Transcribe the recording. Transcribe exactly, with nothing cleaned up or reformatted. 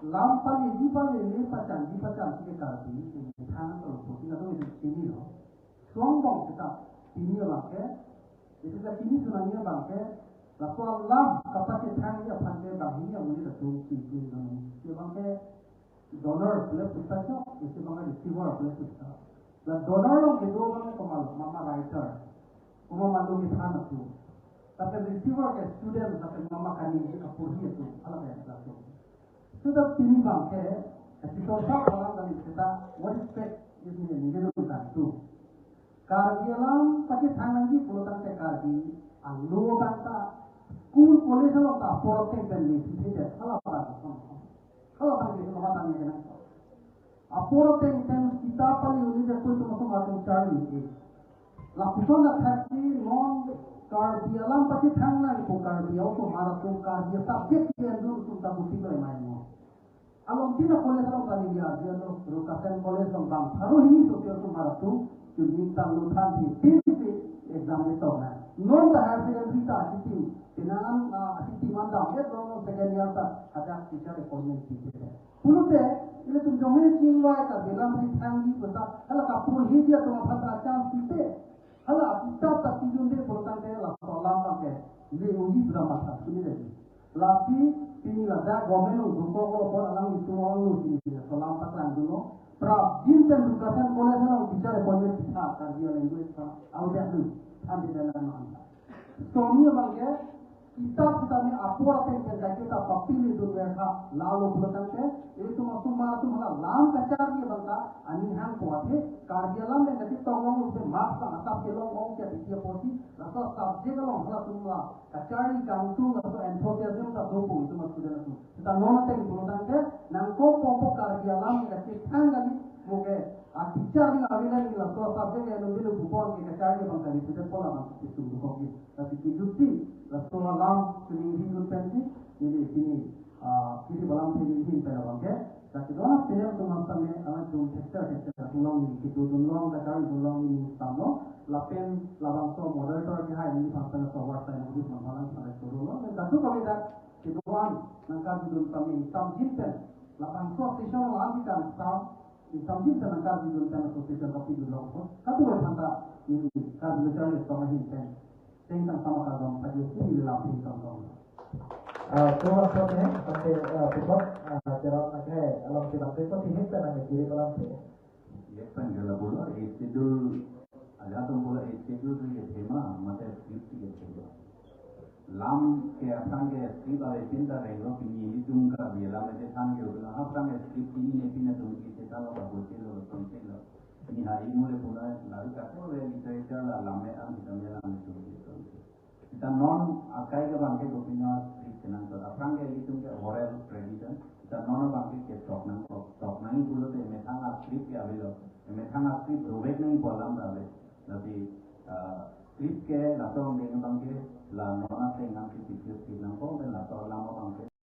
lam pali, di pali, le pacham, di pacham, si ke Karbi, si ke thang, to, so, si na, to, si, si, ni, lo. Suang bong seta, pini abang ke, isi la pini sunani abang ke, laso alam kapachethang aphan ke banghini amonit atum si pini abang ke, donor pule puta chok, isi abang ke receiver pule puta. La donor along kedo abang ke komat lo, mama writer, komat lo kethan atum. Tapi receiver ke student, tapi mama kani si kapurhi atum, hala ke laso. Seta pini abang ke, episode sa alam kali seta, what is fact is ni, ni, ni, ni, ni, tu. Karbi alam pachethang nangji pulo tangte Karbi anglo abang ta school college along ta apor ateng pen le si the, hala abang ta, hala abang ke hala abang ke nang. Apor ateng pen kitap pali uni de koi tuma tuma tung charli ke. Lapuson athak si non Karbi alam pachethang nangpo Karbi aosomar atum Karbi subject ke andu tum ta buti ko mai mo. Along tina college along tani dia dia lo, Rukasen College along bang pharo hini so dia osomar atum, chuni tanglo than thi, tin si exam ni tong na. Non ta higher secondary ta asiting, penang, ah, asiting mandam, ya, long long second year ta, ada teacher appointment si ke. Pulote, ilitum jonghe chingvai ta bilam ri thangji puta, hala kapurhi dia tuma phatra chance site. Hala kita ta tijun de pulo tangte laso alam abang ke, le uji drama ta, sini lagi. Lasi, pini ladak government along dukok lo, bon alanglitum along lo sini, sini, so lam paklang dulu. Prapjin pen Rukasen College along teacher appointment kita, Karbi language ta, au dak lu, than di dalam anta. Soni abang ke, kitap kita ni apor ateng pen kita papili dun wekha, lalo pulo tangte, ilitum osomar atum hala lam kacharli abang ta, ani hang po athe, Karbi alam pen kachetong long lo se marks ta asap kelong ong ke dia posi, laso subject along halatum la, kacharli kangtung laso enthusiasm ta dopo itum student atum. Seta non ateng pulo tangte, nangkok pongpo Karbi alam ke kachethang kali, mo ke, a teacher ni avila ni laso subject ke nung bilu bupon ke kacharli abang kali pudet pola abang kisung dukok ni. Tapi kijut si, laso alam sining hijut pen si, ini sini, ah, kiri balam sini hin pen abang ke. Tapi dua channel tu masa me, amat tum texture, texture, tulong ni, kitu tulong, kacharli tulong ni, samlo, lapen, labangso moderator ke hai ni, sampai so war saya, ni, malam, sampai turun lo, dan satu kami dah, kedua, nangkar dun kami, tam jinten, labangso station, lang di kan, tam, tam jinten, nangkar dun kan, so station kopi dun lo, katu berhanta, ini, kar dun cari, sama hinten. Tengtang sama kagam pajok si lapin kangkang. Ah, terima kasih, eh, sampai, eh, pupok, eh, terang, eh, alam si bang, terima kasih, eh, tenang, eh, kiri alam si. Ye pen gala bola, eh, schedule, ada tu bola, eh, schedule tu ye tema, mata script ye tema. Lam ke aphrang ke script ale pinta renglo pini ilitum Karbi alam echethan ke udah aphrang ke script pini ne pina tum echethan lo, bagus lo, penting lo. Ni hari mulai puna lalu kata oleh literature la lam me ang kita me lam itu. Kita non akai ke bangke gopina script kenang to. Aphrang ke ilitum ke oral tradition. Kita non bangke ketok nang, tok nang pulote methang a script ke avelo. Methang a script dovek nangpo alam ta ave. Tapi, ah, script ke laso deng bangke la non ateng nang script script nangpo, dan laso alam bangke